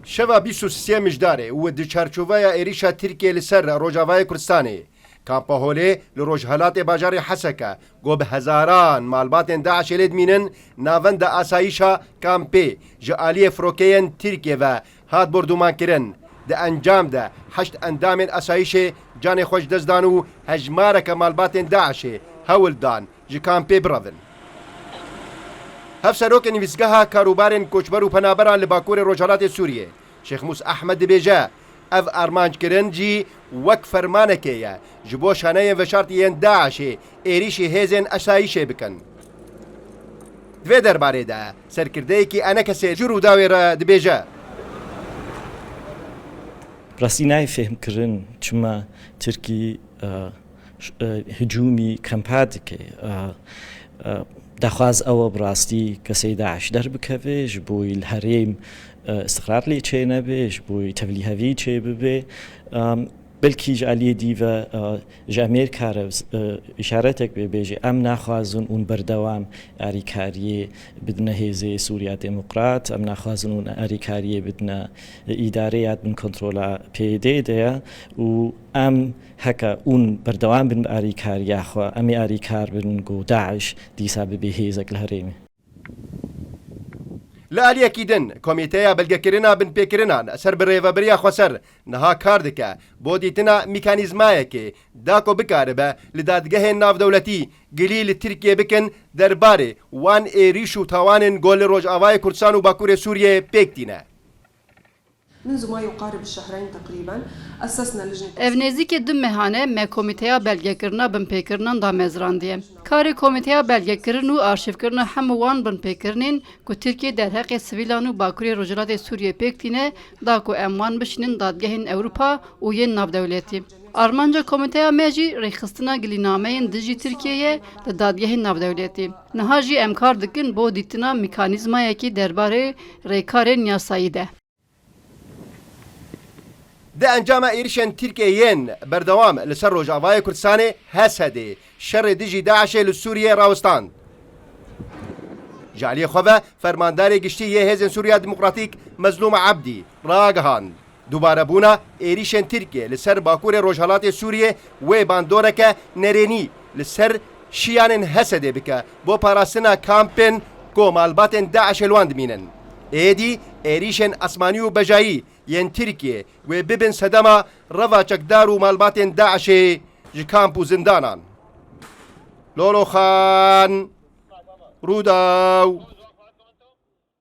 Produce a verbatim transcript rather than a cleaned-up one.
Şeva bîst û sê Mijdarê û di çarçoveya êrîşa Tirkiyê li ser Rojavayê Kurdistanê, Kampa Holê li rojhelatê bajarê Heseke, ku bi hezaran malbatên DAIŞê lê dimînin, navenda asayîşa kampê ji aliyê firokeyên Tirkiyê ve hat bordûmankirin. Di encam de heşt endamên asayîşê canê xwe ji dest dan û hejmareke malbatên DAIŞê hewl dan ji kampê birevin. Hevserokê Nivîsgeha Karûbarên Koçber û Penaberan li Bakurê Rojhelatê Sûriyê, Şêx Mûs Ehmed dibêje, ev armanc kirin jî wek fermanekê ye ji bo şaneyên veşartî yên DAIŞê êrîşî hêzên esayîşê bikin. Di vê derbarê de serkirdeyekî ENKSê ji Rûdawê re dibêje. Rastî nayê fêhmkirin çima Tirkî, e, ş-, e, hicûmî kampa dike. E, e, daxwaz ew e bi rastî kesê DAIŞ derbikeve, ji bo li herêm, e, istiqrar lê çênebe, ji bo tevlîhevî çêbibe. E, belkî ji aliyê dî ve, e, ji Amerîka re, e, îşaretek bê bêje, em naxwazin hûn berdewam alîkariyê bidine hêzê Sûriya Demokrat, em naxwazin hûn alîkariyê bidine îdarê ya di bin kontrola PYDê de ye û em heke hûn berdewam bin bi alîkariya xwe, em ê alîkar bin ku DAIŞ dîsa bibe hêzek li herêmê. Li aliyekî din, Komîteya Belgekirina Binpêkirinan ser bi Rêvebiriya Xweser niha kar dike bo dîtina mîkanîzmayekê da ku bikaribe li dadgehên navdewletî gilî li Tirkiyê bikin derbarê wan êrîş û tawanên ku li Rojavayê Kurdistan û Bakurê Sûriyê pêk tîne. منذ ما يقارب الشهرين تقريبا أسسنا لجنة Ev nêzîkî du mehan e me Komîteya Belgekirina Binpêkirinan damezrandiye. Karê Komîteya Belgekirin û arşîvkirina hemû wan binpêkirinên ku Tirkiye derheqê sivîlan û Bakurê Rojhilatê Sûriyê pêk tîne, da ku em wan bişînin dadgehên Ewropa û yên navdewletî. Armanca Komîteya me jî rêxistina gilînameyên dijî Tirkiyê ye li dadgehên navdewletî. Niha jî em kar dikin bo dîtina mîkanîzmayekî derbarê rêkarên yasayî de. Di encama êrişên Tirkiyê yên berdewam li ser Rojavayê Kurdistanê, H S D şerê dijî DAIŞê li Sûriyê rawistand. Ji aliyê xwe ve Fermandarê Giştî yê Hêzên Sûriya Demokratîk Mezlûm Ebdî ragihand, dubarebûna êrîşên Tirkiyê li ser Bakurê Rojhelatê Sûriyê wê bandoreke nerênî li ser şiyanên H S D bike bo parastina kampên ku malbatên DAIŞê li wan dimînin. Êdî êrîşên esmanî û bejayî yên Tirkiyê wê bibin sedema reva çekdar û malbatên DAIŞê ji kamp û zindanan. Lolo Xan, Rûdaw.